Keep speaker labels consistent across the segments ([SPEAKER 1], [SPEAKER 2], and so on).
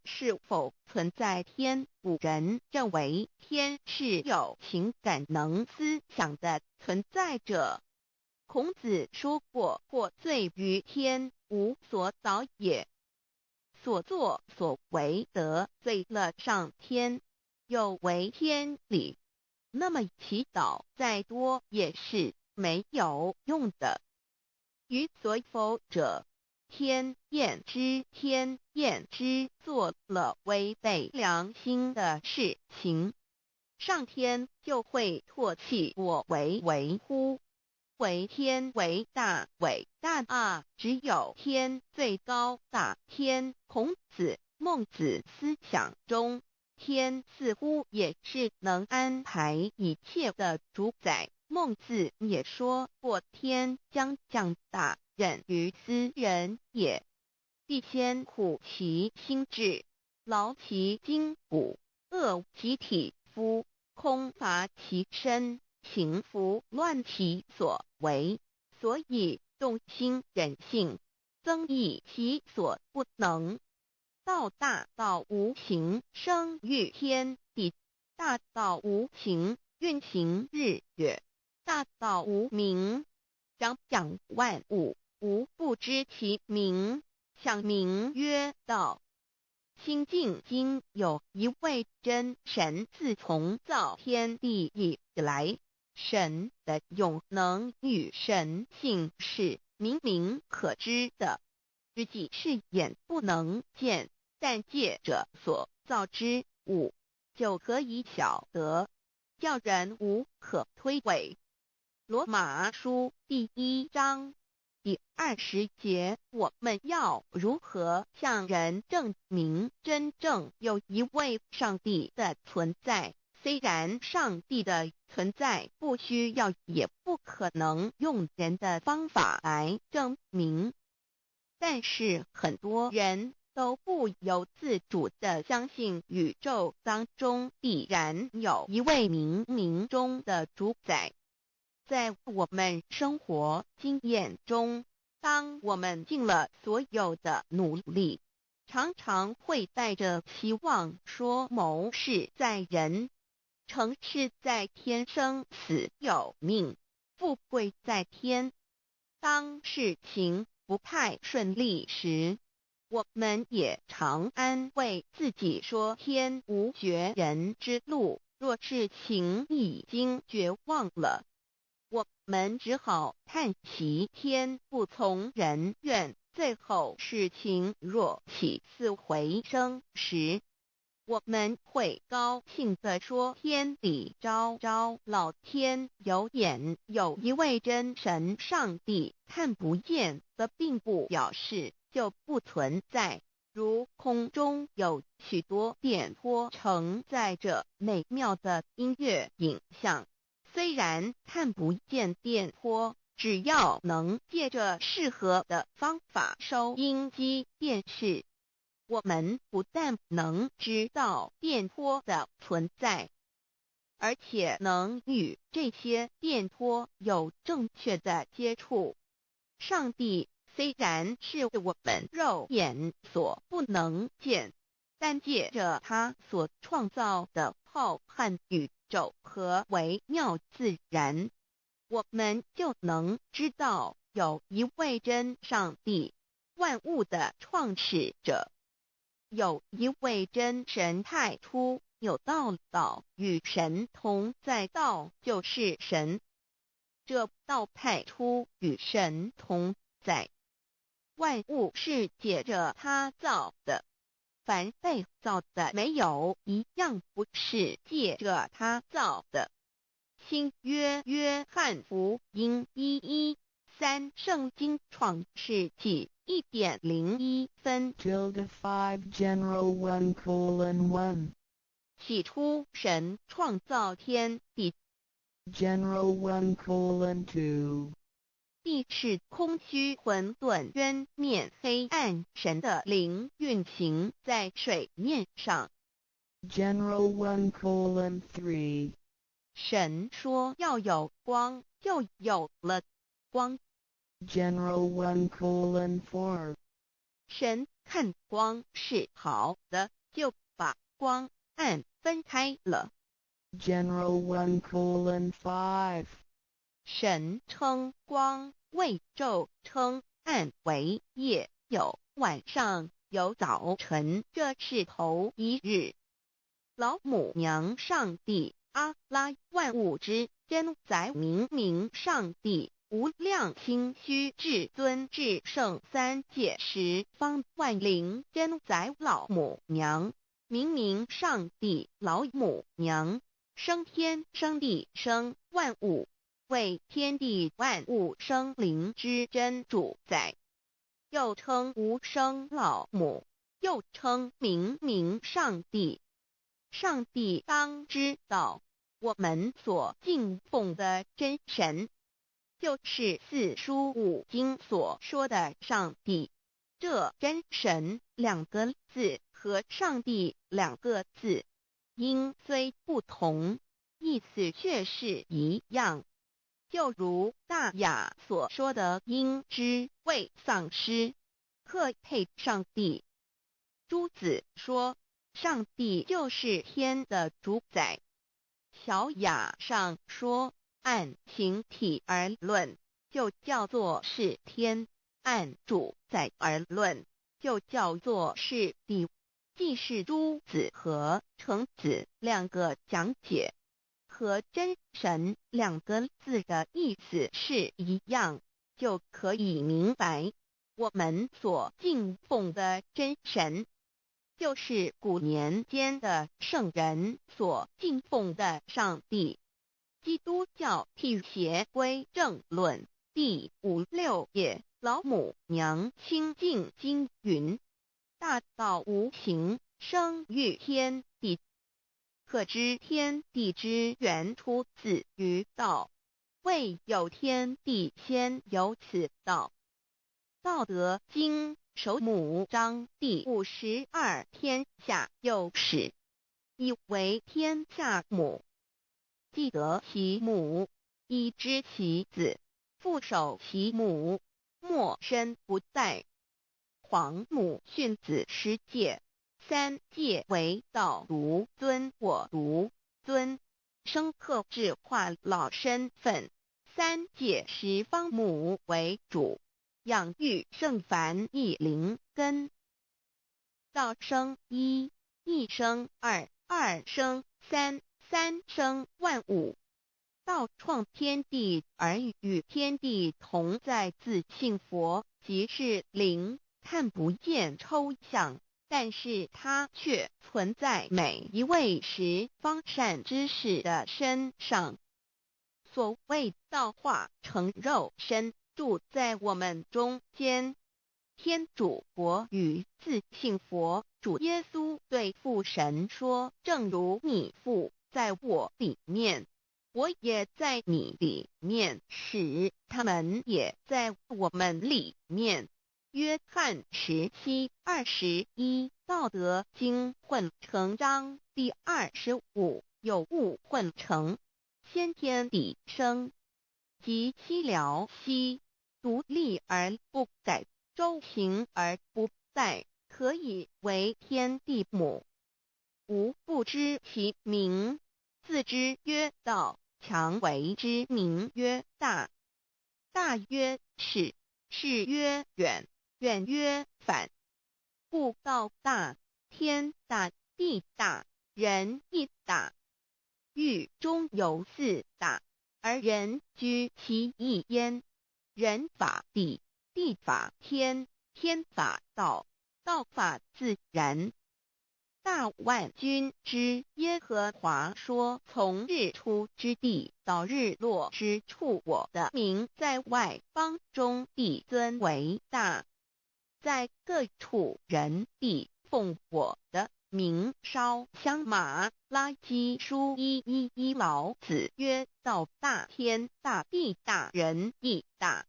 [SPEAKER 1] 是否存在天，古人认为天是有情感能思想的存在者。孔子说过：“获罪於天，無所早也。”所作所為得罪了上天，有違天理，那麼祈禱再多也是沒有用的。於所否者，天厭之，天厭之，做了違背良心的事情，上天就會唾棄我為為乎？惟天為大，偉大啊！只有天最高大。天，孔子、孟子思想中，天似乎也是能安排一切的主宰。孟子也說過：“天將降大任於斯人也，必先苦其心志，勞其筋骨，餓其體膚，空乏其身。行拂亂其所為，所以動心忍性，增益其所不能。道大道無形，生育天地；大道無形，運行日月；大道無名，長養萬物，吾不知其名，想名曰道。”清淨經有一位真神，自從造天地以來，神的永能與神性是明明可知的，實際是眼不能見，但借着所造之物就可以曉得，叫人無可推諉。羅馬書第一章第20節，我們要如何向人證明真正有一位上帝的存在？雖然上帝的存在不需要，也不可能用人的方法來證明，但是很多人都不由自主地相信宇宙當中必然有一位冥冥中的主宰。在我們生活經驗中，當我們盡了所有的努力，常常會帶着希望說謀事在人，成事在天，生死有命，富貴在天。當事情不太順利時，我們也常安慰自己說天無絕人之路。若事情已經絕望了，我們只好嘆息天不從人願。最後事情若起死回生時，我們會高興地說：“天理昭昭，老天有眼，有一位真神上帝，看不見的並不表示就不存在。如空中有許多電波承載着美妙的音樂影像，雖然看不見電波，只要能借着適合的方法收音機、電視，我們不但能知道電波的存在，而且能與這些電波有正確的接觸。上帝雖然是我們肉眼所不能見，但借着他所創造的浩瀚宇宙和微妙自然，我們就能知道有一位真上帝，萬物的創始者，有一位真神。太初有道，道與神同在，道就是神。這道太初與神同在，萬物是借着他造的，凡被造的，沒有一樣不是借着他造的。新約約翰福音1:1-3，聖經創世紀1點01分。
[SPEAKER 2] Tilde 5 General 1:1.
[SPEAKER 1] 起初神創造天地，
[SPEAKER 2] General 1:2.
[SPEAKER 1] 地是空虛混沌，淵面黑暗，神的靈運行在水面上。
[SPEAKER 2] General 1:3.
[SPEAKER 1] 神說要有光，就有了光。
[SPEAKER 2] General 1:4.
[SPEAKER 1] 神看光是好的，就把光暗分开了。
[SPEAKER 2] General 1:5.
[SPEAKER 1] 神称光为昼，称暗为夜，有晚上，有早晨，这是头一日。老母娘上帝阿拉万物之真宰明明上帝无量清虚至尊至圣三界十方万灵真宰老母娘明明上帝老母娘生天生地生万物，为天地万物生灵之真主宰，又称无生老母，又称明明上帝。上帝当知道，我们所敬奉的真神，就是四书五经所说的上帝。这真神两个字和上帝两个字，音虽不同，意思却是一样。就如大雅所说的，应知未丧失，克配上帝。朱子说，上帝就是天的主宰。小雅上说，按形体而论，就叫做是天；按主宰而论，就叫做是地。既是朱子和程子两个讲解，和真神两个字的意思是一样，就可以明白，我们所敬奉的真神，就是古年间的圣人所敬奉的上帝。基督教辟邪归正论第五六页，老母娘清净经云：大道无形，生于天地。可知天地之源出自于道，未有天地先有此道。道德经首母章第52，天下有始，以为天下母。既得其母，以知其子，复守其母，莫身不殆。皇母训子十诫，三诫为道独尊我独尊，生克制化老身份。三界十方母为主，养育圣凡一灵根。道生一，一生二，二生三，三生万物。道创天地而与天地同在，自性佛即是灵，看不见抽象，但是它却存在每一位十方善知识的身上。所谓道化成肉身，住在我们中间。天主国与自性佛主耶稣对父神说：“正如你父在我里面，我也在你里面，使他们也在我们里面。”约翰17:21，道德经混成章第25，有物混成，先天地生，即西辽西，独立而不改，周行而不殆，可以为天地母。吾不知其名，自知曰道，强为之名曰大。大曰始，始曰远，远曰反。故道大，天大，地大，人亦大。域中有四大，而人居其一焉。人法地，地法天，天法道，道法自然。大万军之耶和华说：从日出之地到日落之处，我的名在外邦中必尊为大，在各处人必奉我的名烧香。马拉基书1:1，老子曰：道大天大地大人亦大。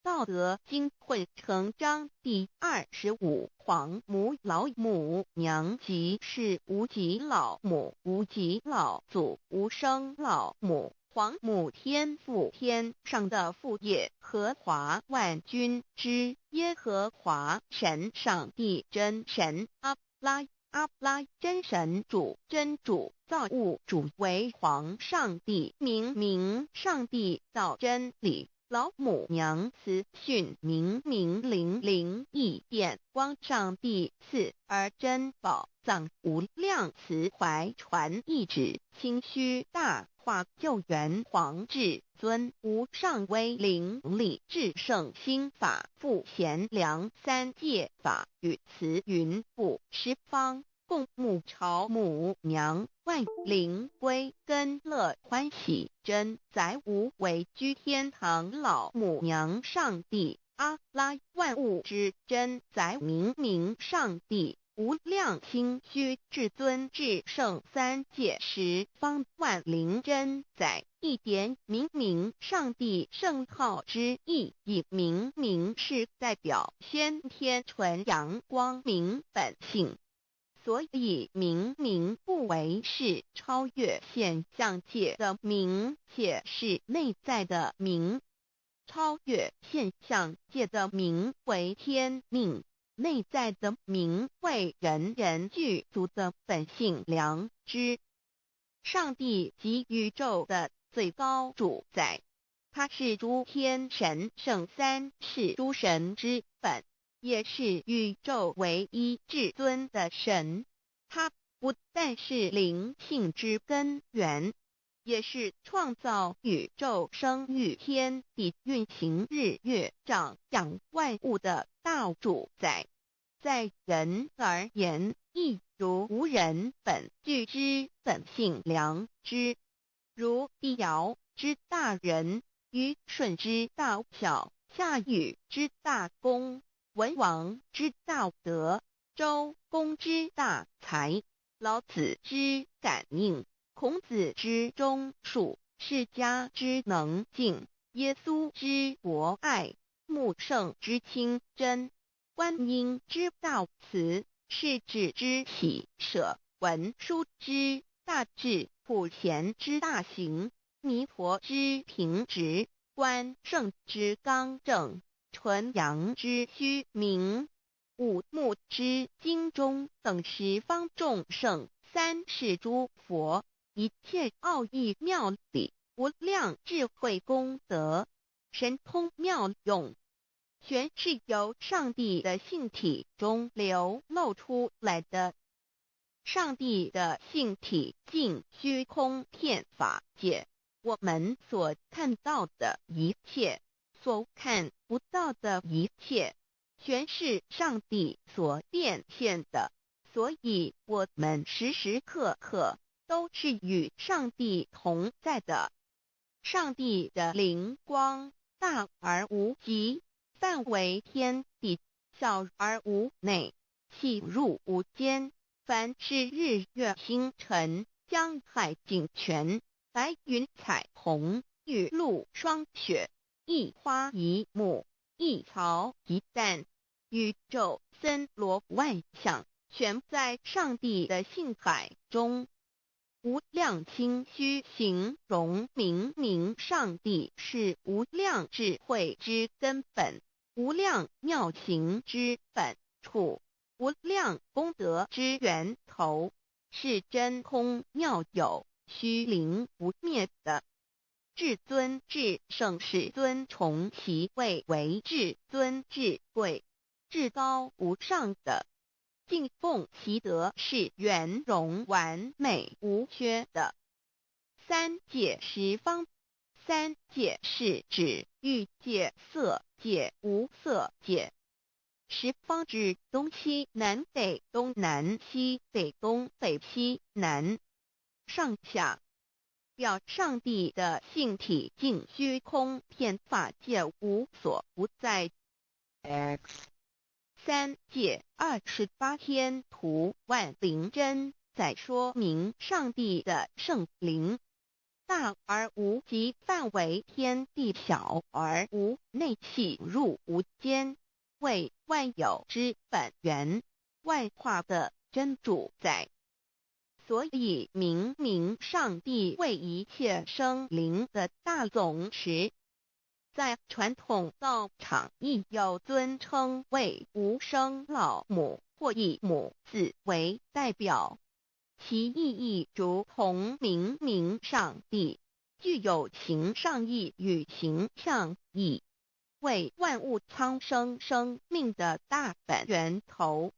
[SPEAKER 1] 道德经混成章第25，皇母老母娘即是无极老母，无极老祖，无生老母。皇母天父天上的父耶和华萬軍之耶和華神上帝真神阿拉阿拉真神主真主造物主為皇上帝明明上帝道真理老母娘慈訓明明靈靈異電光上帝賜而珍寶藏無量慈懷傳懿旨清虛大化救援皇至尊無上威靈力至聖心法父賢良三界法與慈雲布十方共沐朝母娘萬靈歸根樂歡喜真宰無為居天堂老母娘上帝阿拉萬物之真宰明明上帝無量清虛至尊至聖三界十方萬靈真宰一點明明上帝聖號之意，以明明是代表先天純陽光明本性。所以明明不為是超越現象界的明，且是內在的明。超越現象界的明為天命，內在的明為人人具足的本性良知。上帝即宇宙的最高主宰，他是諸天神聖三世諸神之本，也是宇宙唯一至尊的神。他不但是靈性之根源，也是創造宇宙、生育天地、運行日月、長養萬物的大主宰。在人而言，亦如吾人本具之本性良知，如帝堯之大仁，虞舜之大孝，夏禹之大功，文王之大德，周公之大才，老子之感應，孔子之忠恕，釋迦之能靜，耶穌之博愛，穆聖之清真，觀音之大慈，釋智之喜捨，文殊之大智，普賢之大行，彌陀之平直，關聖之剛正，純陽之虛明，五目之精中等十方眾聖，三世諸佛，一切奧義妙理，無量智慧功德，神通妙用，全是由上帝的性體中流露出來的。上帝的性體盡虛空遍法界，我們所看到的一切，所看不到的一切，全是上帝所變現的，所以我們時時刻刻都是與上帝同在的。上帝的靈光大而無極，範圍天地，小而無內，細入無間。凡是日月星辰、江海井泉、白雲彩虹、雨露霜雪，一花一木，一草一蛋，宇宙森羅萬象，全在上帝的性海中。無量清虛形容明明上帝是無量智慧之根本，無量妙行之本處，無量功德之源頭，是真空妙有、虛靈不滅的。至尊至聖世尊崇其位為至尊至貴、至高無上的，敬奉其德是圓融完美無缺的。三界十方，三界是指欲界、色界、無色界。十方指東西南北東南西北東北西南上下。表上帝的性體盡虛空遍法界無所不在。
[SPEAKER 2] X
[SPEAKER 1] 三界28天圖萬靈真在說明上帝的聖靈大而無極範圍天地，小而無內細入無間，為萬有之本源，萬化的真主宰。所以明明上帝為一切生靈的大總持。在傳統道場亦有尊稱為無生老母或以母字為代表，其意義如同明明上帝，具有形上義與形象義，為萬物蒼生生命的大本源頭。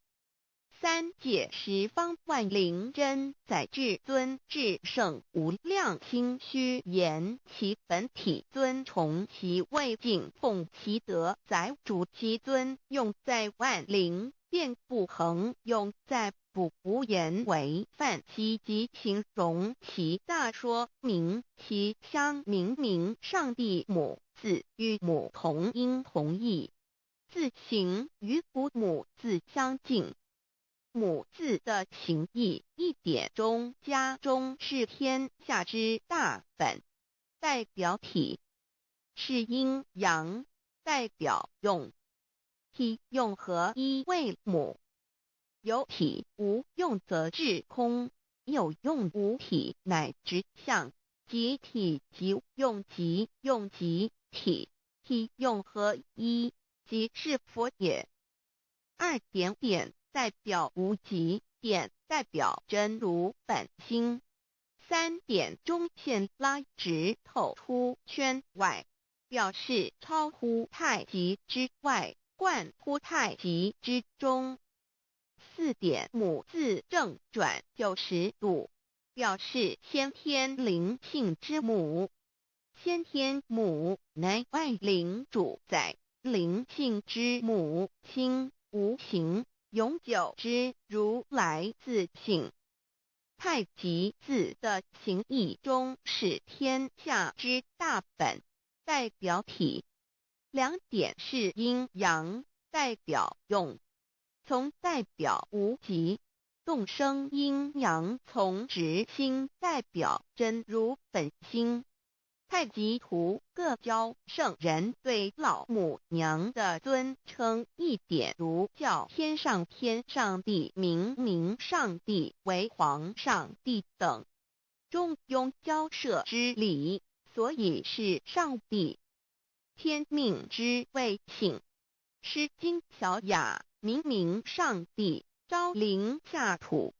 [SPEAKER 1] 三界十方萬靈真宰至尊至聖無量清虛言其本體尊崇其位敬奉其德載主其尊用在萬靈便不恆用在不無言為範其及形容其大說明其相明明上帝母字與母同音同義，字形與古母字相近。母字的形義一點中加中是天下之大本，代表體是陰陽，代表用，體用合一為母。有體無用則至空，有用無體乃直相，即體即用即用即體，體用合一，即是佛也。二點點代表無極，點代表真如本心。三點中線拉直透出圈外，表示超乎太極之外，貫乎太極之中。四點母字正轉90度，表示先天靈性之母。先天母乃萬靈主宰，靈性之母，心無形，永久之如來自性。太極字的形義中是天下之大本，代表體。兩點是陰陽，代表用，從代表無極，動生陰陽從直心，代表真如本心。太極圖各教聖人對老母娘的尊稱一點如叫天上天上帝、明明上帝為皇上帝等，中庸交涉之理，所以是上帝。天命之謂性，詩經小雅明明上帝昭靈下土，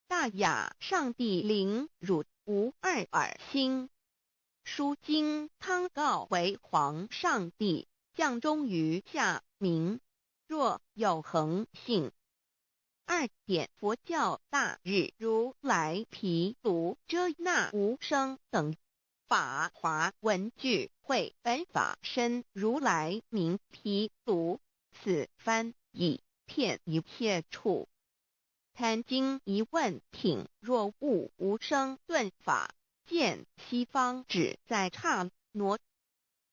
[SPEAKER 1] 大雅上帝靈汝無二爾心。書經康誥為皇上帝降終於下民，若有恆性。二點佛教大日如來毗盧遮那無生等法華文具會本法身如來名毗盧，此翻譯遍一切處。壇經疑問品若悟無生頓法。見西方只在剎那。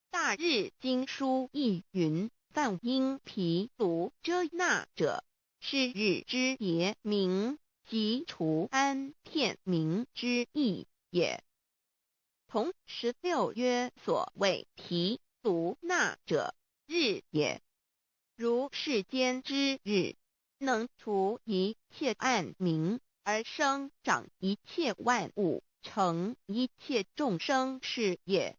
[SPEAKER 1] 大日經書亦云：梵音毗盧遮那者，是日之別名，即除安片名之意也。同16曰：所謂毗盧那者，日也。如世間之日，能除一切暗冥，而生長一切萬物，成一切眾生是也。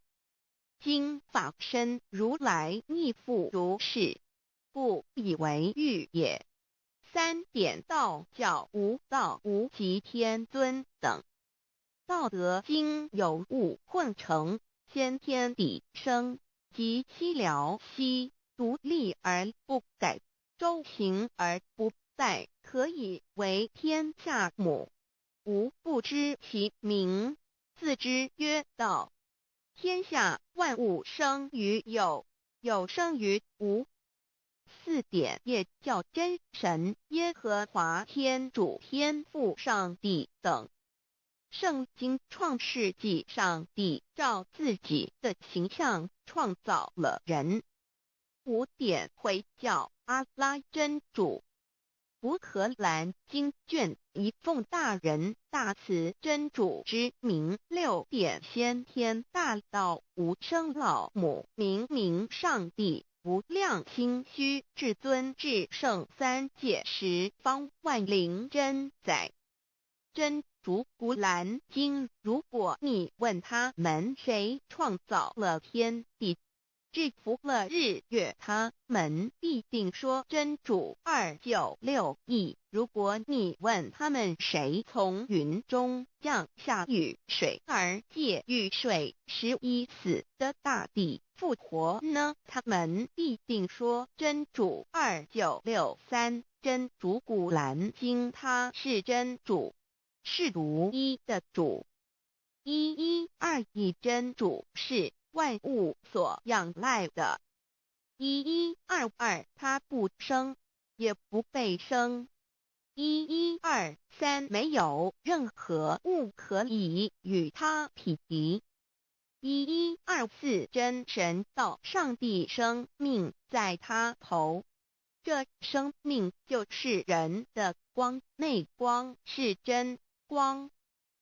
[SPEAKER 1] 今法身如來亦復如是，故以為喻也。三點道教無道無極天尊等。道德經有物混成，先天地生，及西遼兮，獨立而不改，周行而不殆，可以為天下母。吾不知其名，自之曰道。天下萬物生於有，有生於無。四點也叫真神、耶和華天主、天父上帝等。聖經創世紀，上帝照自己的形象創造了人。五點回教阿拉真主。古可蘭經卷一奉大仁大慈真主之名。六點先天大道無生老母明明上帝無量清虛至尊至聖三界十方萬靈真宰真主古蘭經，如果你問他們誰創造了天地，制服了日月，他們必定說真主。2961。如果你問他們誰從雲中降下雨水，而藉雨水使已死的大地復活呢？他們必定說真主。2963。真主古蘭經，他是真主，是獨一的主。1121真主是萬物所仰賴的。1122他不生，也不被生。1123沒有任何物可以與他匹敵。1124真神道上帝生命在他頭，這生命就是人的光，內光是真光，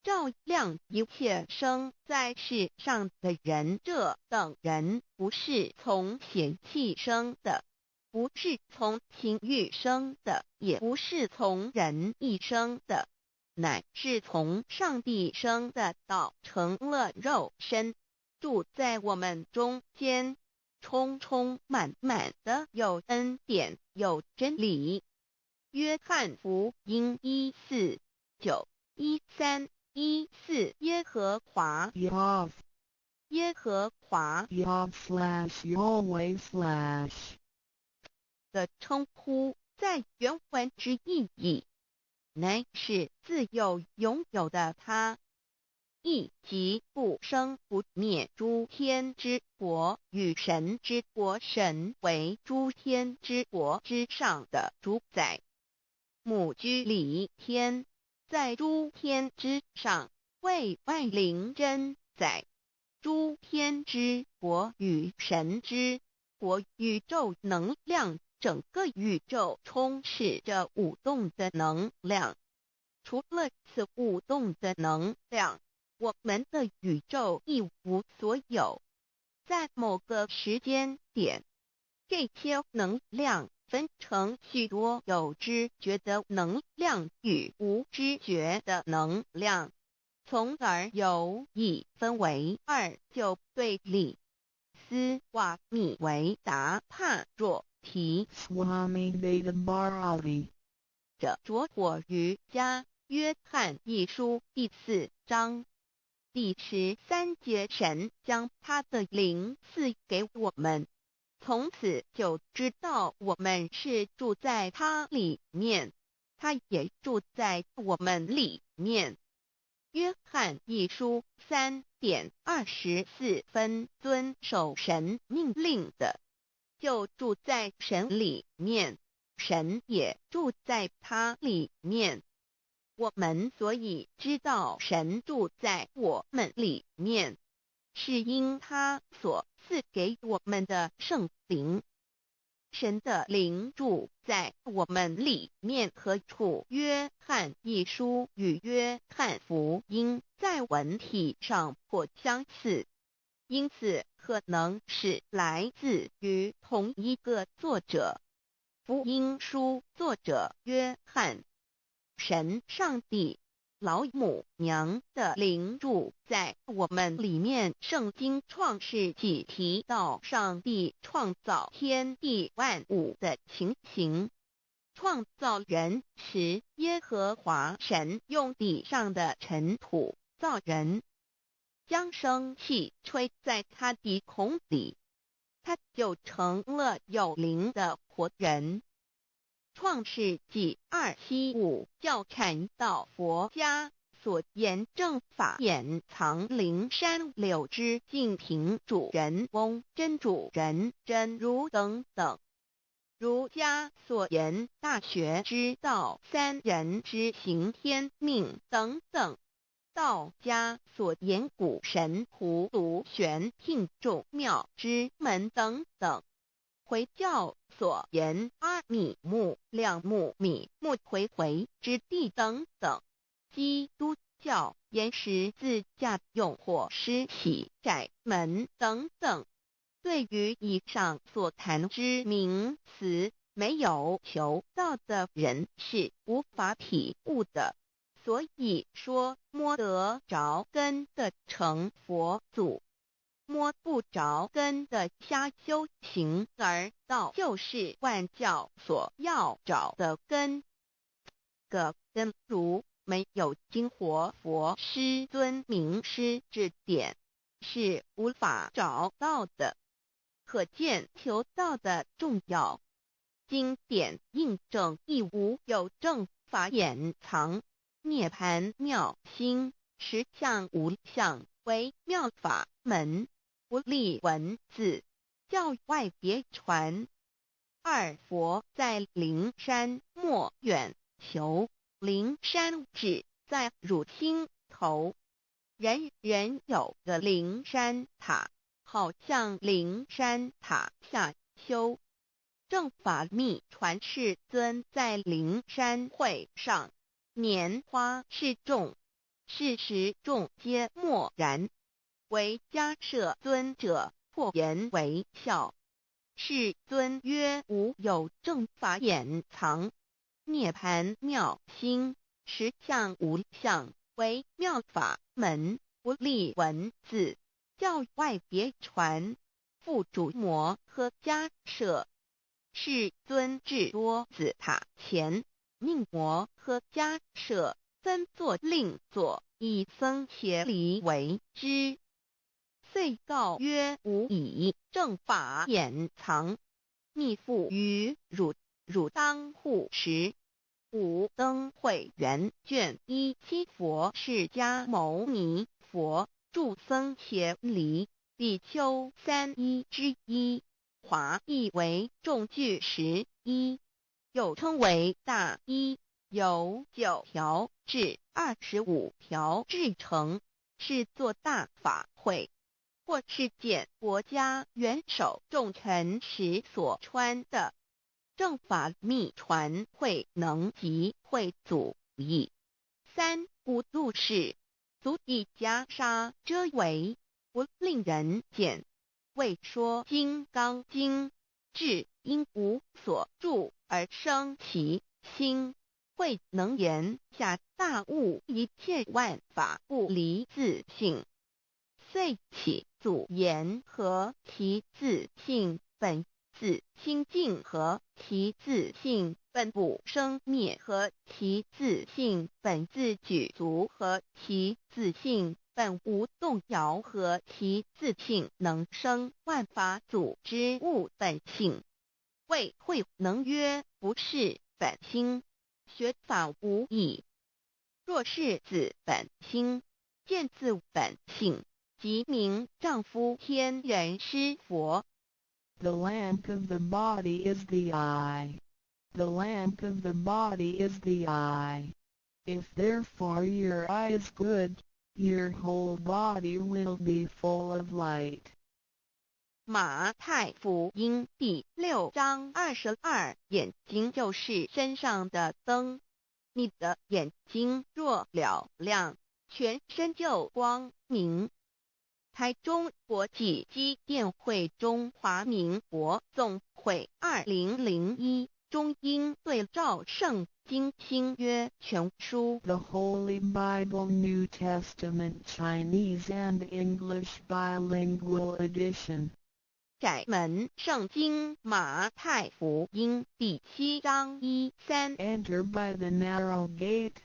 [SPEAKER 1] 照亮一切生在世上的人。這等人不是從血氣生的，不是從情慾生的，也不是從人意生的，乃是從上帝生的。道成了肉身，住在我們中間，充充滿滿的有恩典，有真理。約翰福音1:4、9、13、14耶和華
[SPEAKER 2] Yahv
[SPEAKER 1] 耶和華
[SPEAKER 2] Yahv/Yahweh/
[SPEAKER 1] 的稱呼，在原文之意義，乃是自有永有的他，意即不生不滅諸天之國與神之國，神為諸天之國之上的主宰。母居里天，在諸天之上，為萬靈真宰。諸天之國與神之國，宇宙能量，整個宇宙充斥着舞動的能量。除了此舞動的能量，我們的宇宙一無所有。在某個時間點，這些能量分成許多有知覺的能量與無知覺的能量，從而有一分為二就對立。斯瓦米維達帕若提
[SPEAKER 2] Swami Veda Bharati
[SPEAKER 1] 這拙火瑜伽約翰一書第四章第13節，神將他的靈賜給我們，從此就知道我們是住在他裡面，他也住在我們裡面。約翰一書3點24分，遵守神命令的，就住在神裡面，神也住在他裡面。我們所以知道神住在我們裡面，是因他所賜給我們的聖靈。神的靈住在我們裡面何處？約翰一書與約翰福音在文體上頗相似，因此可能是來自於同一個作者。福音書作者約翰。神上帝老母娘的靈住在我們裡面。聖經創世紀提到上帝創造天地萬物的情形。創造人時，耶和華神用地上的塵土造人，將生氣吹在他鼻孔裡，他就成了有靈的活人。創世紀275教禪道佛家所言正法眼藏靈山柳枝淨瓶主人翁真主人真如等等。儒家所言大學之道三人之行天命等等。道家所言古神葫蘆玄牝眾妙之門等等。回教所言阿米木兩木米木回回之地等等。基督教言十字架用火施洗窄門等等。對於以上所談之名詞，沒有求道的人是無法體悟的。所以說摸得著根的成佛祖，摸不著根的瞎修行，而道就是萬教所要找的根。個根如沒有經活佛師尊明師指點，是無法找到的。可見求道的重要。經典印證亦無有正法眼藏，涅槃妙心，實相無相，為妙法門，不立文字，教外別傳。二佛在靈山莫遠求，靈山只在汝心頭。人人有個靈山塔，好向靈山塔下修。正法密傳世尊在靈山會上，拈花示眾，是時眾皆默然。唯迦葉尊者破顏為笑。世尊曰：無有正法眼藏，涅槃妙心，實相無相，為妙法門，不立文字，教外別傳。付囑摩訶迦葉。世尊至多子塔前，命摩訶迦葉分座令座，以僧伽梨為之。遂告曰：吾以正法眼藏，密付於汝，汝當護持。五燈會元卷17佛釋迦牟尼佛著僧伽梨比丘三衣之一。華譯為眾俱時衣，又稱為大衣，由9條至25條制成，是做大法會或是見國家元首重臣時所穿的。正法密傳慧能及慧祖譯。三古度是足以袈裟遮圍，不令人見。為說金剛經，至應無所住而生其心，慧能言下大悟一切萬法不離自性，遂起祖言何其自性本自清淨，何其自性本不生滅，何其自性本自具足，何其自性本無動搖，何其自性能生萬法祖之悟本性。謂慧能曰：不識本心，學法無益。若識自本心，見自本性，即名丈夫天人師佛。
[SPEAKER 2] The lamp of the body is the eye. The lamp of the body is the eye. If therefore your eye is good, your whole body will be full of light.
[SPEAKER 1] 馬太福音第6章22，眼睛就是身上的燈。你的眼睛若嘹亮，全身就光明。台中國際基電會中華民國總會2001中英對照聖經新約全書。
[SPEAKER 2] The Holy Bible New Testament Chinese and English Bilingual Edition.
[SPEAKER 1] 窄門聖經馬太福音第7章1、3。
[SPEAKER 2] Enter by the narrow gate,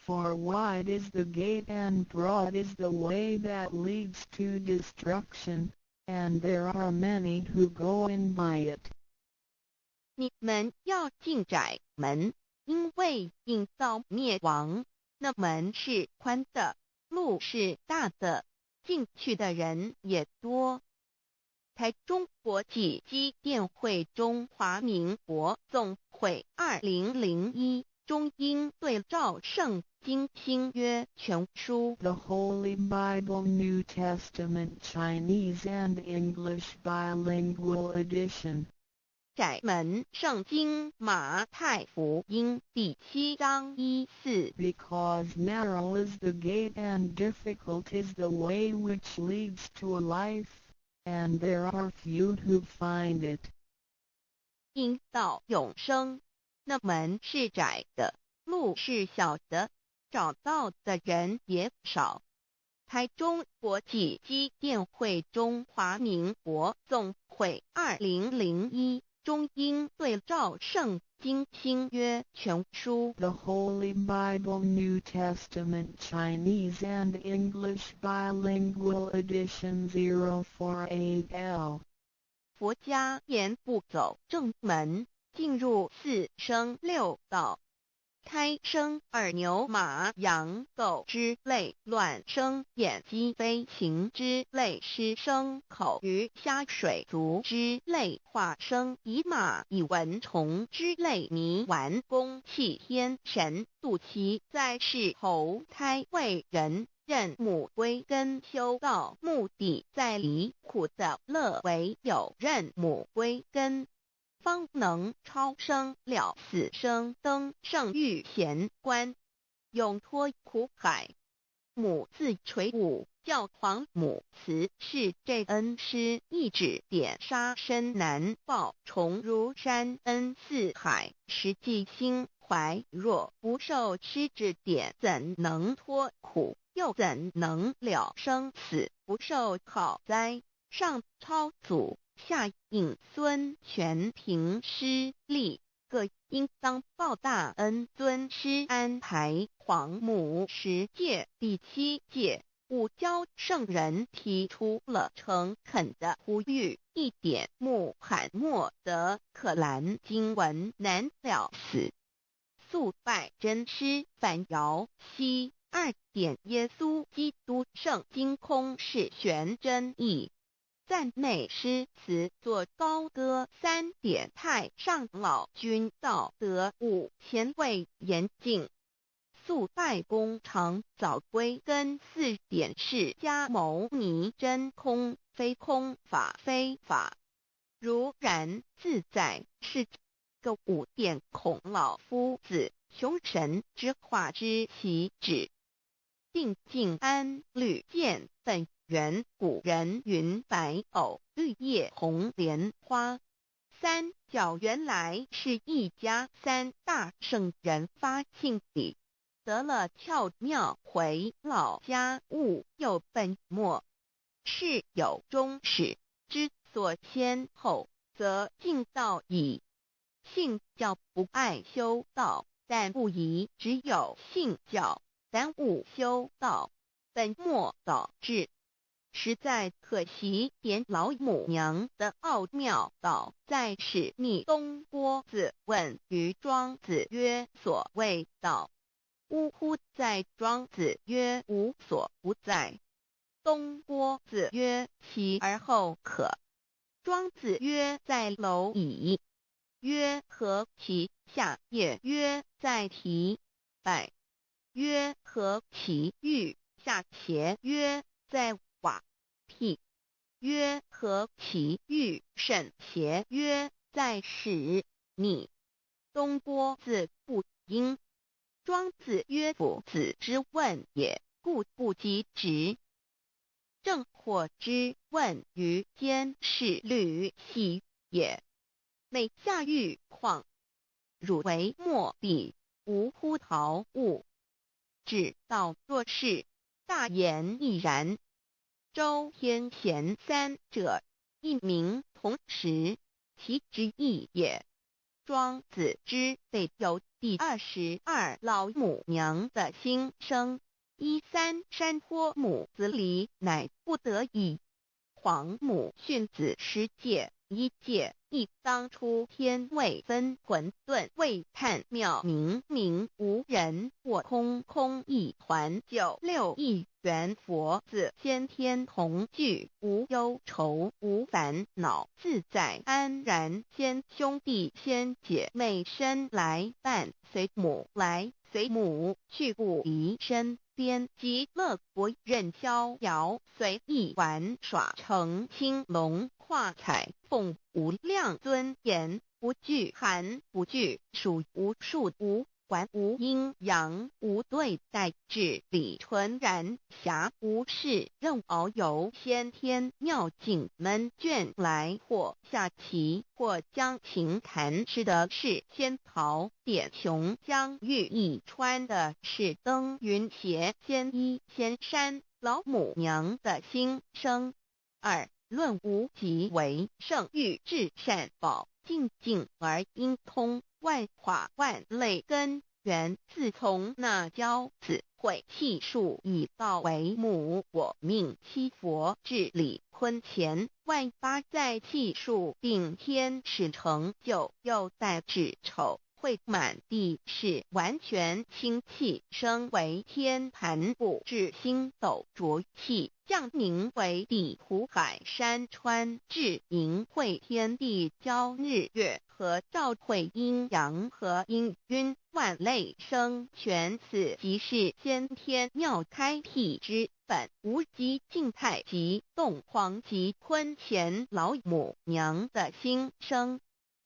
[SPEAKER 2] for wide is the gate and broad is the way that leads to destruction, and there are many who go in by it.
[SPEAKER 1] 你們要進窄門，因為引到滅亡，那門是寬的，路是大的，進去的人也多。台中國際基電會中華民國總會2001中英對照聖經新約全書。
[SPEAKER 2] The Holy Bible New Testament Chinese and English Bilingual Edition.
[SPEAKER 1] 窄門聖經馬太福音第7章1、4。
[SPEAKER 2] Because narrow is the gate and difficult is the way which leads to life, and there are few who find it.
[SPEAKER 1] 引到永生，那門是窄的，路是小的。找到的人也少。台中國際基甸會中華民國總會2001中英對照聖經新約全書。
[SPEAKER 2] The Holy Bible New Testament Chinese and English Bilingual Edition 048L.
[SPEAKER 1] 佛家言不走正門，進入四生六道。胎生耳牛馬羊狗之類，卵生眼雞飛禽之類，濕生口魚蝦水族之類，化生蟻螞蟻蚊蟲之類，泥丸宮氣天神肚臍在世投胎為人。認母歸根修道，目的在離苦得樂，唯有認母歸根，方能超生了死生，登聖遇賢關，永脫苦海。母自垂五教皇母慈是這恩師一指點殺身難報，重如山恩似海，實際心懷若不受師指點，怎能脫苦？又怎能了生死？不受考哉？上超祖，下引孫，全憑師力，各應當報大恩。尊師安排皇母十誡第七誡，五教聖人提出了誠懇的呼籲：一點穆罕默德可蘭經文難了死，速拜真師梵瑤西。二點耶穌基督聖經空是玄真義，讚美詩詞作高歌。三點太上老君道德五前位嚴淨，速拜功長早歸根。四點釋迦牟尼真空非空法非法，如然自在是個五點孔老夫子窮神之化之其旨。定靜安履見本源古人云白藕綠葉紅蓮花，三教原來是一家。三大聖人發慶禮，得了竅妙回老家悟又本末，事有終始之所先後，則近道矣。信教不礙修道，但不宜只有信教，耽誤修道，本末倒置，實在可惜。點老母娘的奧妙道在是逆東郭子問於莊子曰：所謂道，嗚乎哉？莊子曰：無所不在。東郭子曰：其而後可。莊子曰：在螻蟻。曰：何其下也？曰：在堤拜。曰：何其欲下邪？曰：在瓦辟。曰：何其欲甚邪？曰：在室逆。東郭子不應。莊子曰：夫子之問也，故不及直。鄭獲之問於監視呂喜也。每下欲況，汝為莫比，吾乎陶物。至道若是，大言亦然。周天賢三者，一名同時，其之意也。莊子之備有第22老母娘的心聲。一三山坡母子離，乃不得已。皇母訓子十誡，一誡一當初天未分混沌未探妙明明無人我空空一團九六一元佛子先天同具無憂愁無煩惱自在安然先兄弟先姐妹身來伴隨母來隨母去不離身邊極樂國任逍遙隨意玩耍乘青龍跨彩鳳無量尊嚴不懼寒不懼暑無數無。管無陰陽，無對待，至理純然，暇無事，任遨遊先天妙境悶倦來，或下棋，或將琴彈，吃的是仙袍點瓊漿玉液，穿的是登雲鞋，仙衣仙衫，老母娘的心聲。二論無極為聖欲至善寶，淨境而應通，萬化萬類根源。自從那憍子會氣數已到為母，我命七佛至理坤乾萬八在氣數定天使成就，又帶至丑會滿地是完全清氣升為天盤布至星斗濁氣降凝為地湖海山川至盈會天地交日月和照會陰陽和氤氲萬類生全，此即是先天妙開闢之本無極靜太極動黃極坤乾老母娘的心聲。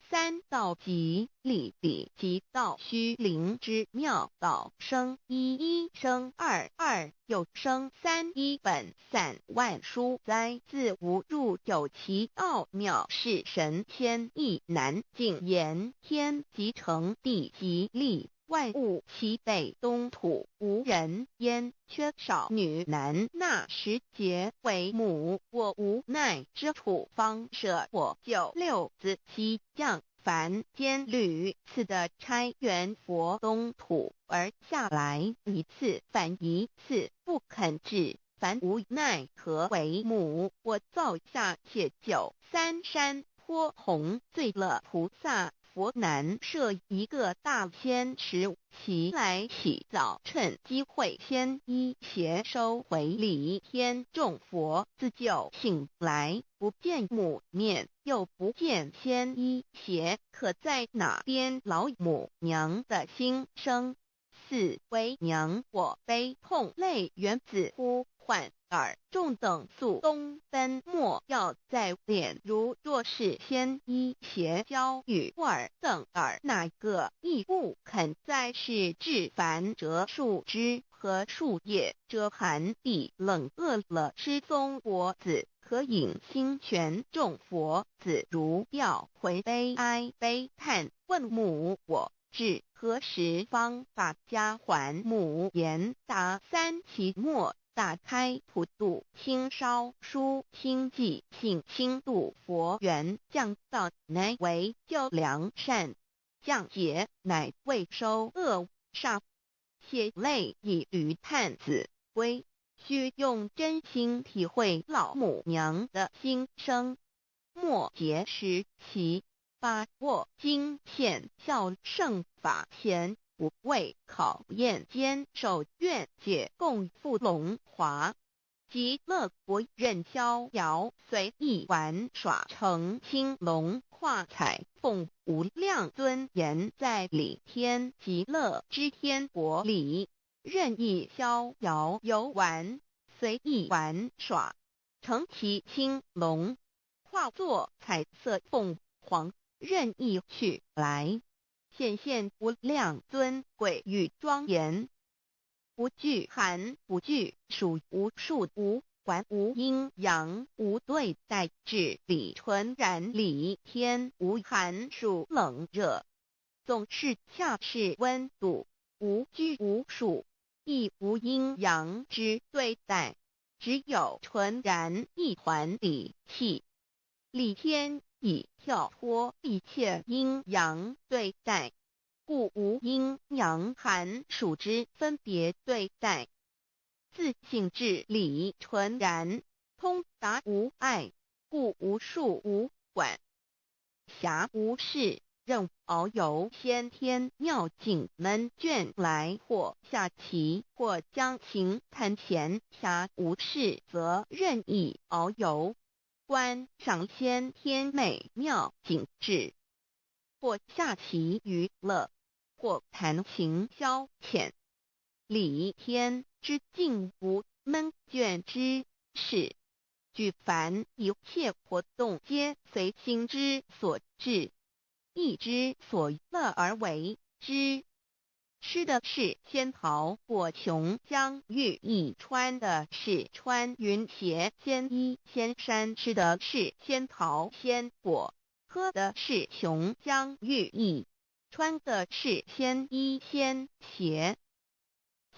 [SPEAKER 1] 三道極理理極道虛靈之妙道生一一生二二又生三一本散萬殊哉自無入有其奧妙是神仙亦難盡言。天即成地即立，萬物齊備東土無人煙，缺少女男那時節為母，我無奈之處方捨我救六子西降凡間屢次的差元佛東土而下來，一次反一次不肯至，凡無奈何為母，我造下且九三山坡紅醉了菩薩。佛難設一個大仙池，齊來洗澡，趁機會先衣鞋收回禮天眾佛自救醒來，不見母面，又不見仙衣鞋，可在哪邊老母娘的心聲？四為娘我悲痛淚源自呼喚爾眾等速東奔，莫要再憐。如若是仙衣鞋交與爾等爾哪個亦不肯再是至凡折樹枝和樹葉，遮寒地冷餓了吃松果子，可飲清泉。眾佛子如吊回悲哀悲嘆，問母我至何時方把家還母言答三期末。打開普度清燒書清寂性清度佛緣降道乃為救良善，降劫乃為收惡煞，血淚以與探子歸，須用真心體會老母娘的心聲。末節時期，把握經顯孝聖法前。無畏考驗堅守願解共赴龍華，極樂國任逍遙隨意玩耍成青龍化彩鳳無量尊嚴在理天極樂之天國裡任意逍遙遊玩，隨意玩耍，乘騎青龍，化作彩色鳳凰，任意去來。顯現無量尊貴與莊嚴，不懼寒，不懼暑，無數無管無陰陽，無對待，至理純然理天無寒暑冷熱，總是恰是溫度，無拘無束，亦無陰陽之對待，只有純然一團理氣，理天。已跳脫一切陰陽對待，故無陰陽寒暑之分別對待。自性至理純然，通達無礙，故無數無管。暇無事，任遨遊先天妙境悶倦來，或下棋，或將琴彈閒。暇無事，則任意遨遊。觀賞先天美妙景致，或下棋娛樂，或彈琴消遣。理天之境無悶倦之事，舉凡一切活動皆隨心之所至，意之所樂而為之。吃的是仙桃果琼浆玉液，穿的是穿云鞋仙衣仙衫，吃的是仙桃仙果，喝的是琼浆玉液，穿的是仙衣仙鞋。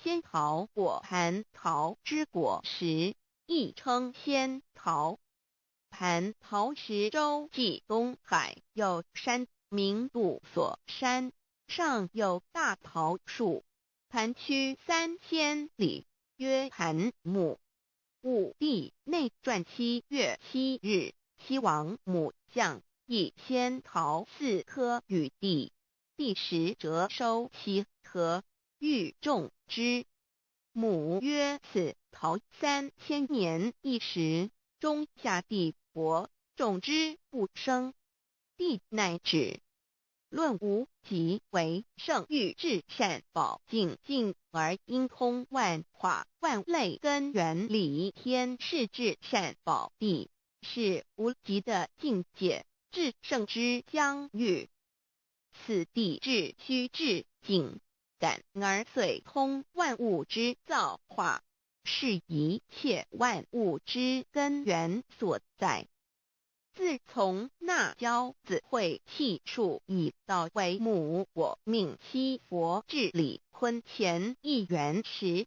[SPEAKER 1] 仙桃果蟠桃之果实，亦称仙桃。蟠桃石洲际东海有山，名度所山，上有大桃树，盘曲3000里，曰盘木。武帝内传7月7日，西王母降一仙桃四颗与帝，帝食辄收其核，欲种之。母曰：此桃3000年一时，终下地薄，种之不生。帝乃止。论无极为圣域至善宝净境而应通万化万类根源理天是至善宝地，是无极的境界，至圣之疆域。此地至虚至境，感而遂通万物之造化，是一切万物之根源所在。自从那骄子会气数以道为母，我命七佛治理坤乾一元12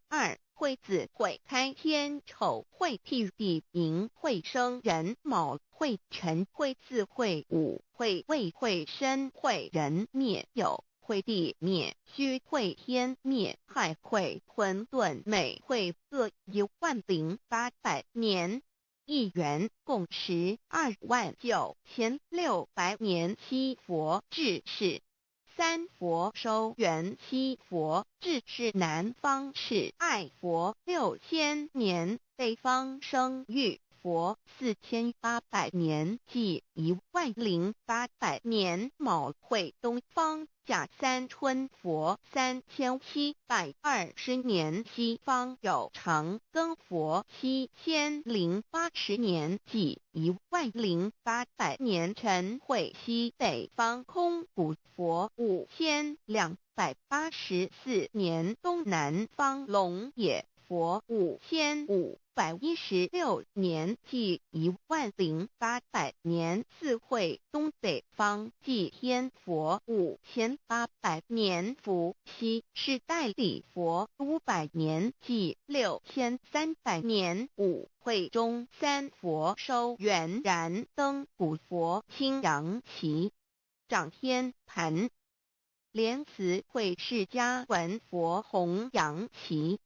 [SPEAKER 1] 会子会开天丑会辟地寅会生壬卯会辰会巳会午会未会申会壬灭酉会地灭戌会天灭亥会混沌未会各10800年。一元共129600年，七佛治世，三佛收圆七佛治世南方是爱佛6000年，北方生育佛4800年，计10800年。卯会东方甲三春佛3720年，西方有长庚佛7080年，计10800年。辰会西北方空古佛5284年，东南方龙野佛5516年，计10800年。巳会东北方祭天佛5800年，伏羲是代理佛500年，计6300年。午会中三佛收圆燃灯古佛青阳旗掌天盘，莲慈会释迦文佛弘扬旗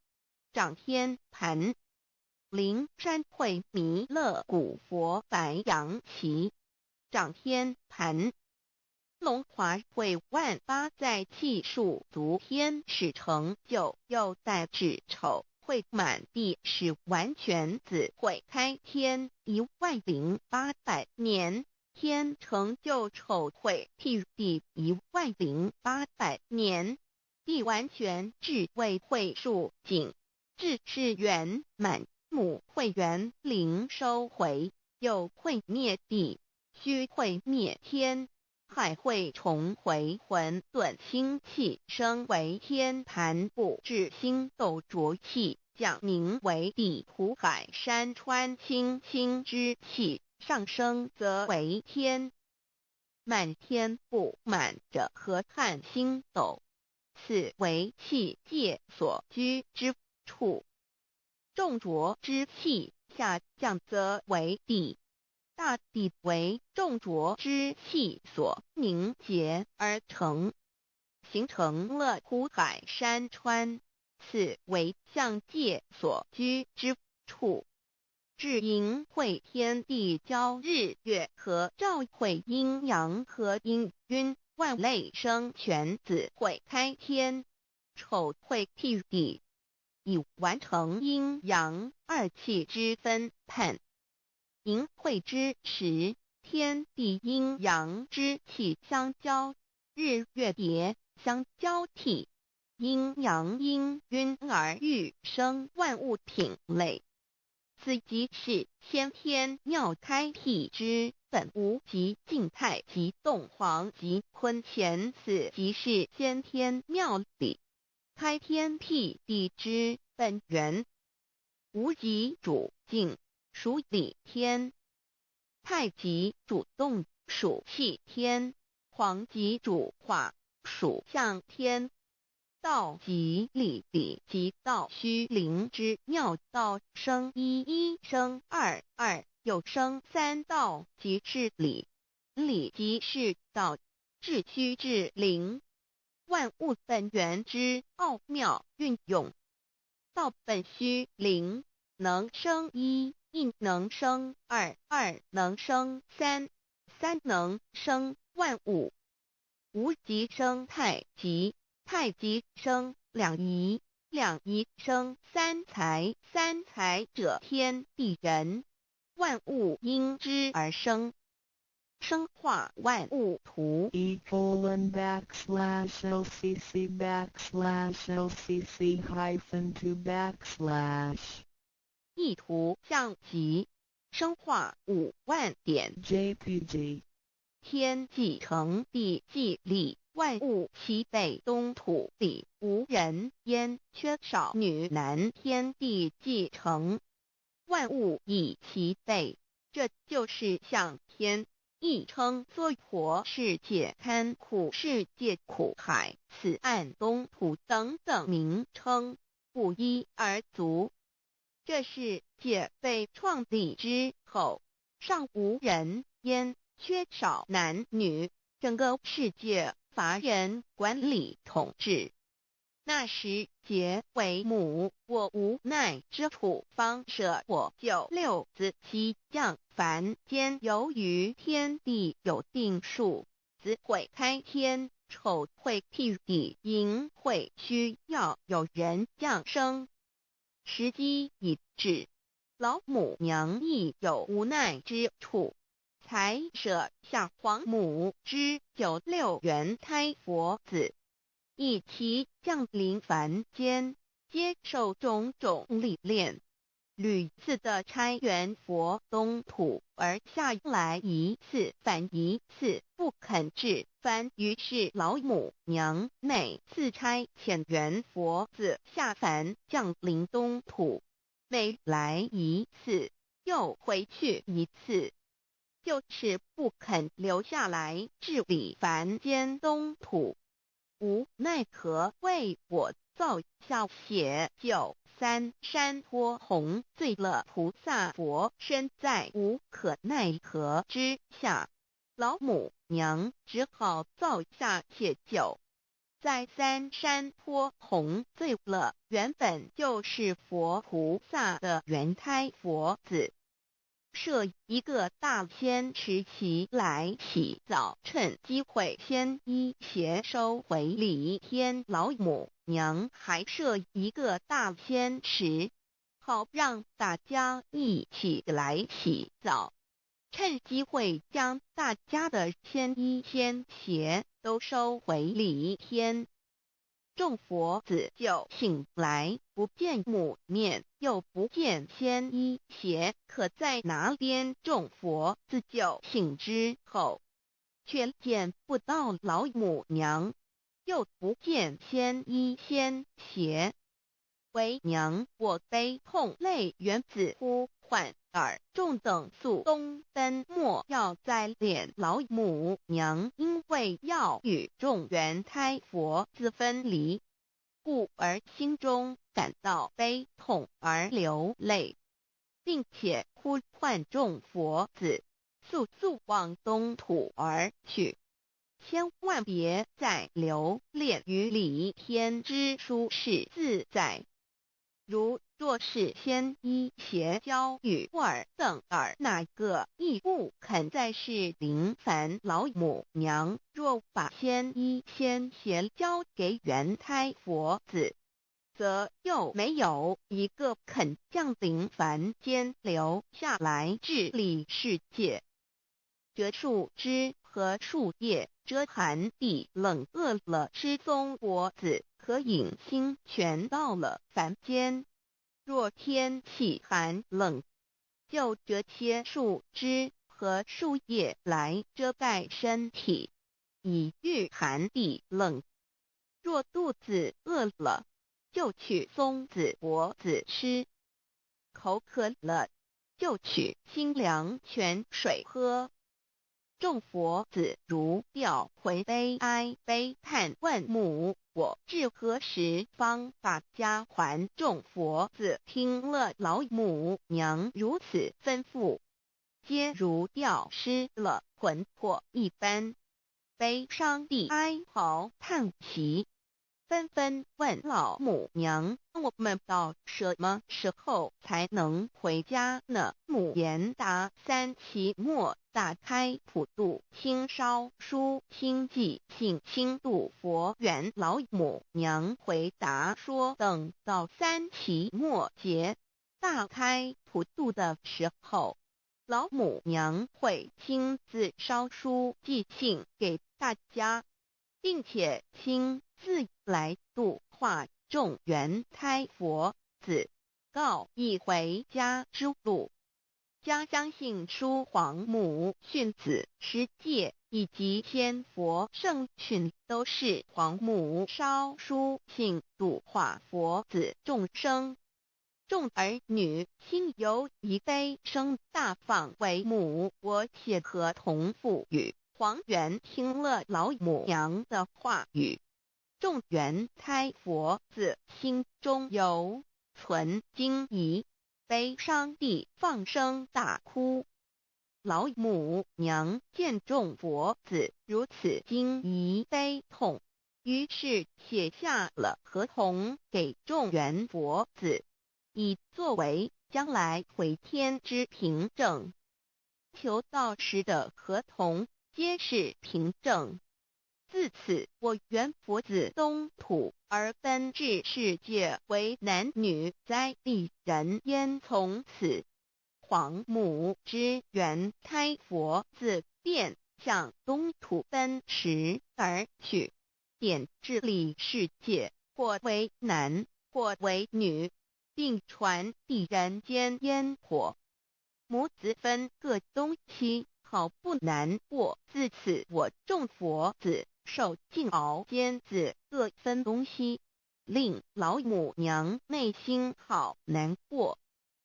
[SPEAKER 1] 掌天盘，灵山会弥勒古佛白羊旗掌天盘，龙华会万八在气数足天使成就，又在指丑会满地是完全子会开天10800年，天成就丑会辟地10800年，地完全智慧会数景。智是圆满，母会元灵收回，又会灭地，虚会灭天，亥会重回混沌清气，升为天盘布至星斗浊气，降凝为地土海山川清清之气，上升则为天。满天布满着河汉星斗，此为气界所居之处。众浊之气下降则为地，大地为众浊之气所凝结而成，形成了湖海山川，此为象界所居之处。至寅会天地交日月合照会阴阳合阴晕万类生全子会开天，丑会辟地，已完成阴阳二气之分判。寅会之时，天地阴阳之气相交，日月叠相交替，阴阳氤氲而育生万物品类。此即是先天妙开辟之本无极静态及动黄及坤乾，此即是先天妙理。開天闢地之本源。無極主靜，屬理天；太極主動，屬氣天；黃極主化，屬象天。道即理，理即道，虛靈之妙道，生一一生二二，又生三，道即是理，理即是道，至虛至靈，萬物本源之奧妙運用。道本虛靈，能生一，亦能生二，二能生三，三能生萬物。無極生太極，太極生兩儀，兩儀生三才，三才者天地人，萬物因之而生。生化萬物圖。
[SPEAKER 2] E:\LCC\LCC-2\
[SPEAKER 1] 一圖像集，生化5萬點
[SPEAKER 2] JPG
[SPEAKER 1] 天既成地既立，萬物齊備東土裡無人煙，缺少女男。天地既成，萬物已齊備，這就是象天，亦稱作婆世界、堪苦世界、苦海、此岸東土等等名稱，不一而足。這世界被創立之後，尚無人煙，缺少男女，整個世界乏人管理統治。那時劫為母，我無奈之處，方捨我九六子悉降凡間。由於天地有定數，子會開天，丑會辟地，寅會需要有人降生。時機已至，老母娘亦有無奈之處，才捨下皇母之九六元胎佛子，一齊降臨凡間，接受種種歷練，屢次的差元佛東土而下來一次返一次，不肯至凡。於是老母娘每次差遣元佛子下凡降臨東土，每來一次又回去一次，就是不肯留下來治理凡間東土。無奈何為我造下血九三山坡紅醉了菩薩佛身，在無可奈何之下，老母娘只好造下血九，在三山坡紅醉了原本就是佛菩薩的元胎佛子，設一個大仙池齊來洗澡，趁機會仙衣鞋收回禮天。老母娘還設一個大仙池，好讓大家一起來洗澡，趁機會將大家的仙衣仙鞋都收回禮天。眾佛子就醒來，不見母面，又不見仙衣鞋，可在哪邊？眾佛子就醒之後，卻見不到老母娘，又不見仙衣仙鞋。為娘我悲痛淚源子呼喚爾眾等速東奔，莫要再憐老母娘，因為要與眾元胎佛子分離，故而心中感到悲痛而流淚，並且呼喚眾佛子速速往東土而去，千萬別再留戀於離天之舒適自在。如若是仙衣鞋交與爾等爾哪個亦不肯再是臨凡老母娘，若把仙衣仙鞋交給元胎佛子，則又沒有一個肯降臨凡間留下來治理世界。折樹枝和樹葉遮寒地冷，餓了吃松果子可飲清泉。到了凡間，若天氣寒冷，就折些樹枝和樹葉來遮蓋身體，以禦寒地冷。若肚子餓了，就取松子果子吃；口渴了，就取清凉泉水喝。眾佛子如掉魂悲哀悲嘆問母：我至何時方把家還？眾佛子聽了老母娘如此吩咐，皆如掉失了魂魄一般，悲傷地哀嚎嘆息，紛紛問老母娘：我們到什麼時候才能回家呢？母言答：三期末大開普度清燒書清寄信輕度佛緣。老母娘回答說：等到三期末節大開普度的時候，老母娘會親自燒書寄信給大家，並且親自來度化眾緣胎佛子，告以回家之路。家相信書皇母訓子十誡以及千佛聖訓，都是皇母燒書信度化佛子眾生。眾兒女心有一悲聲大放為母，我且合同父語。黃猿聽了老母娘的話語，眾緣胎佛子心中猶存驚疑，悲傷地放聲大哭。老母娘見眾佛子如此驚疑悲痛，於是寫下了合同給眾緣佛子，以作為將來回天之憑證。求道時的合同皆是憑證。自此，我緣佛子東土而奔至世界為男女在地人間。從此，皇母之緣胎佛子便向東土奔馳而去，點治理世界，或為男，或為女，並傳遞人間煙火。母子分各東西，好不難過。自此，我眾佛子受盡熬煎子各分東西，令老母娘內心好難過。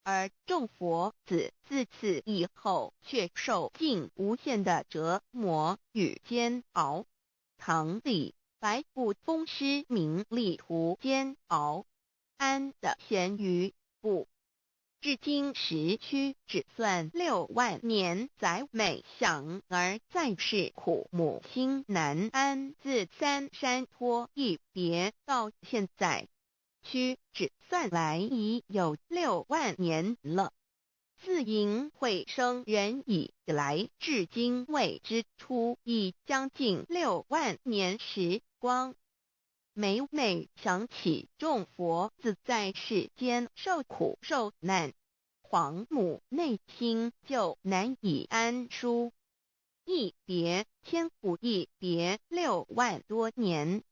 [SPEAKER 1] 而眾佛子自此以後，卻受盡無限的折磨與煎熬。唐李白不風詩名利途煎熬，安得閒魚不？至今時屈指算6萬年，載每想兒在世苦母心難安。自三山坡一別到現在，屈指算來已有六萬年了。自迎會生人以來，至今未知出，已將近六萬年時光。每每想起眾佛子在世間受苦受難，皇母內心就難以安舒。一別千古，一別6萬多年。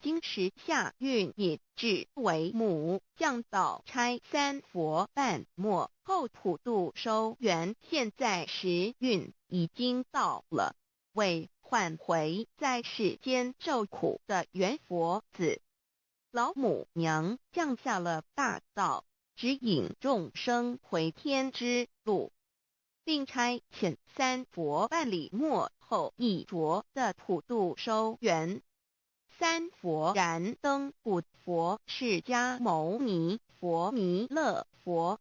[SPEAKER 1] 今時下運已至，為母降道差三佛伴末後普度收緣。現在時運已經到了，為喚回在世間受苦的緣佛子，老母娘降下了大道，指引眾生回天之路，並差遣三佛辦理末後一着的普度收緣。三佛燃燈古佛釋迦牟尼佛彌勒佛，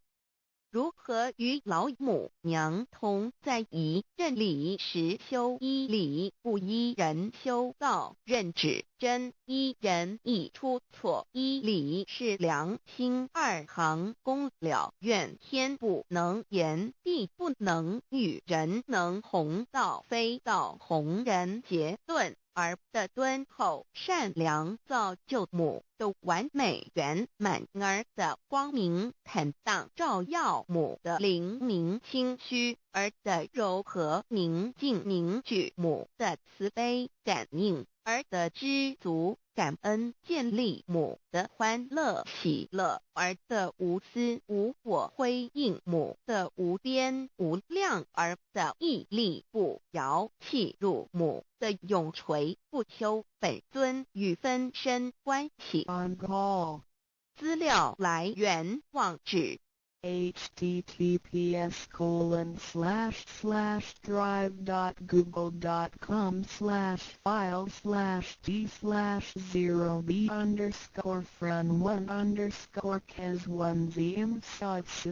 [SPEAKER 1] 如何與老母娘同在一任理實修依理不依人修道任指真依人易出錯依理是良心二行功了願天不能言地不能語人能弘道非道弘人結論兒的敦厚善良造就母的完美圓滿，兒的光明坦蕩照耀母的靈明清虛，兒的柔和寧靜凝聚母的慈悲感應，兒的知足感恩建立母的歡樂喜樂，兒的無私無我輝映母的無邊無量，兒的毅力不搖契入母的永垂不朽本尊與分身關係。
[SPEAKER 2] On call.
[SPEAKER 1] 料來源網址
[SPEAKER 2] https://drive.google.com/file/d/0b_frun1_kes1 zm 6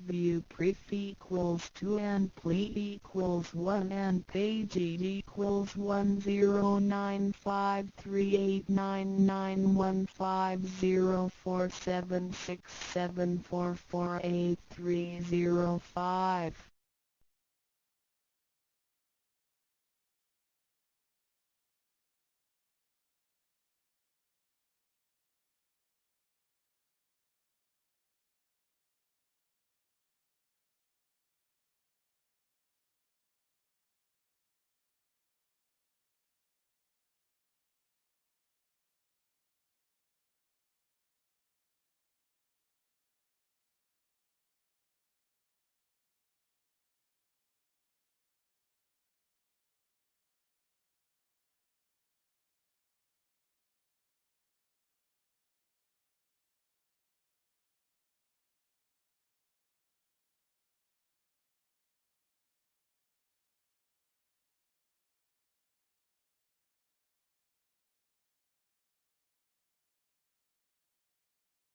[SPEAKER 2] /view pref equals 2 and ple equals 1 and page equals 109538991504767448305.